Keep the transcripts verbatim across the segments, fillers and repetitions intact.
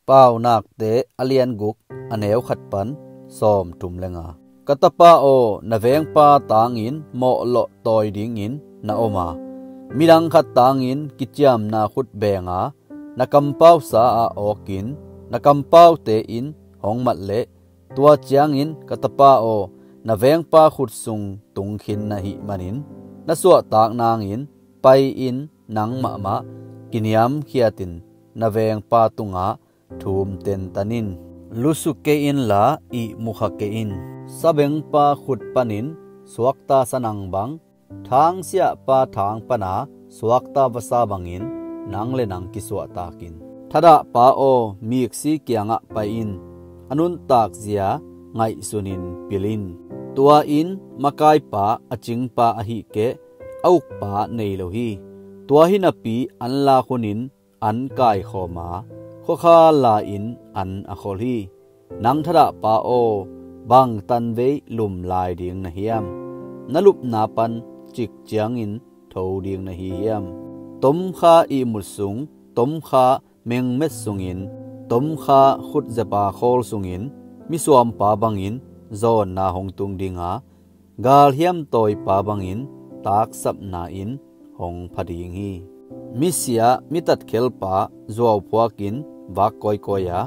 Paunakte a lian guk, a neu khat pan sawmthum le nga. Ka tapa aw, na vengpa tangin mawhlawh tawi dingin na om a, midang khat tangin kiciamna khut benga na kampausa ah awkin, na kampaute in hong mat leh, tua ciangin ka tapa aw, na vengpa khut sung tung khin na hih manin, na suahtak nangin pai-in nang mahmah kiniamkhiatin na vengpa tungah thum tentan in. Lusu kei inla ihmukha kei in. Sabengpa khut panin suakta sanang bang, thangsiahpa thang pana suakta vasa bangin nang le nang kisuahtak in. Thadahpa aw, miksi kiangah pai-in a nuntakzia ngaihsunin pil in. Tua in makaipa a cingpa ahih keh a ukpa nei lo hi. Tua hi napi an lak hunin an kaikhawma, khuakha la-in an a khol hi. Nang thadahpa aw, bang tanvei lum lai ding na hiam? Na lupna pan cik ciangin tho ding na hi hiam? Tomkha ihmut sung, tomkha mengmet sungin, tomkha khutzepa khawl sungin misuampa bangin zawnna hong tung dinga, galhiam tawipa bangin taksapna in hong pha ding hi. Misia mitatkhelpa zuauphuakin vak kawikawi a,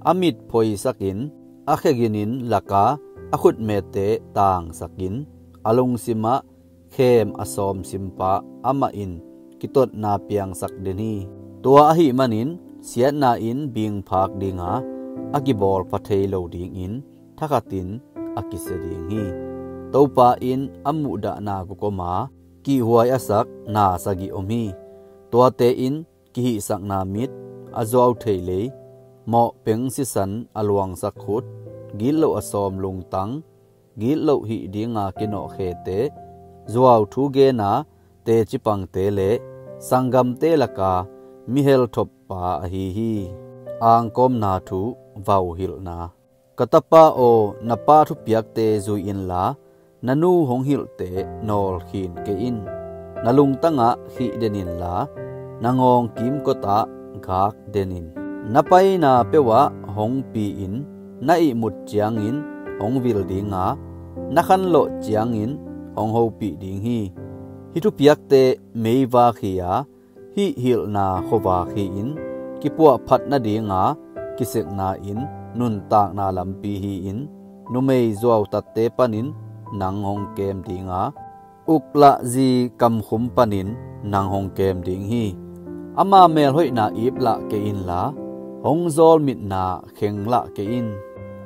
a mit phoisakin a kheginin laka a khutmete tangsakin, a lungsimah khem a sawmsimpa amah in kitotna piangsak den hi. Tua ahih manin siatna in bingphak dinga, a kibawlpha thei lo dingin thakhatin a kisia ding hi. Topa in a muhdahna guk om a, kihhuai a sak na sagih om hi. Tuate in kihihsakna mit, a zuau thei lei, mawhpeng sisan a luangsak khut, gitloh a sawm lungtang, gitloh hih dinga kinawhkhete, zuau thu gena tecipangte le sanggamte laka mi helthoppa ahi hi. Angkawmna thu vauhilhna. Ka tapa aw, na pa thupiakte zui inla, na nu hong hilhte nawlkhin kei in. Na lungtangah khih den inla, na ngawng kimkotah gak den in. Na paina peuhah hong pi-in, na ihmut ciangin hong vil dinga, na khanlawh ciangin hong hopih ding hi. Hih thupiakte meivak hi-a, hih hilhna khuavak hi-in, kipuahphat nadinga kisekna in nuntakna lampi hi-in, numei zuautatte panin nang hong kem dinga, uklahzi kamkhum panin nang hong kem ding hi. Ama melhoihna iplah kei inla, hong zawlmitna khenglah kei in.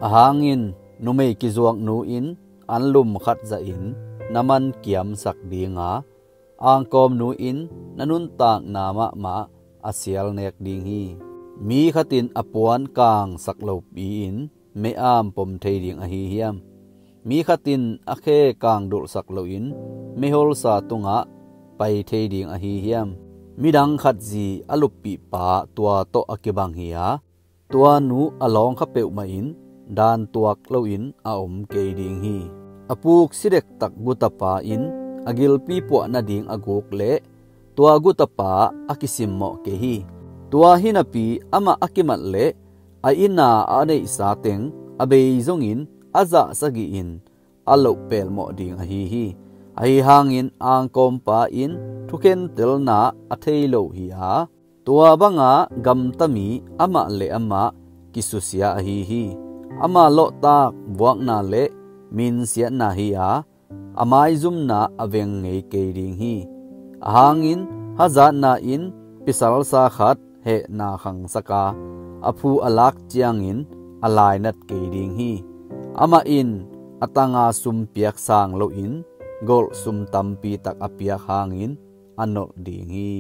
Ahang in, numei kizuaknu in anlum khat zahin na man kiamsak dinga, angkawmnu in na nuntakna mahmah a sialnek ding hi. Mi khatin a puan kangsak lopi-in mei-am pom thei ding ahi hiam? Mi khatin a khe kangdulhsak loin meiholsa tungah pai thei ding ahi hiam? Midang khat zi a luppihpa tua tawh a kibang hi-a, tua nu a lawngkha peuhmah in dan tuak loin a om kei ding hi. A puk si dektak gutapa in a gilpi puah nading a guk leh tua gutapa a kisimmawh kei hi. Tua hi napi amah a kimat leh a inn-a a neihsa teng a bei zongin a zah sagihin a loh pelmawh ding ahi hi. Ahi hangin angkawmpa in thukhentelna a thei lo hi-a, tua banga gamta mi amah le amah kisusia ahi hi. Ama lawhtak vuakna le minsiatna hi-a, a maizumna a veng ngei kei ding hi. Ahang in hazatna in pisalsa khat hehna khangsaka, a phu a lak ciangin a lainat kei ding hi. Amah in a tanga sum piak sang loin golh sum tampitak a piak hangin a nolh ding hi.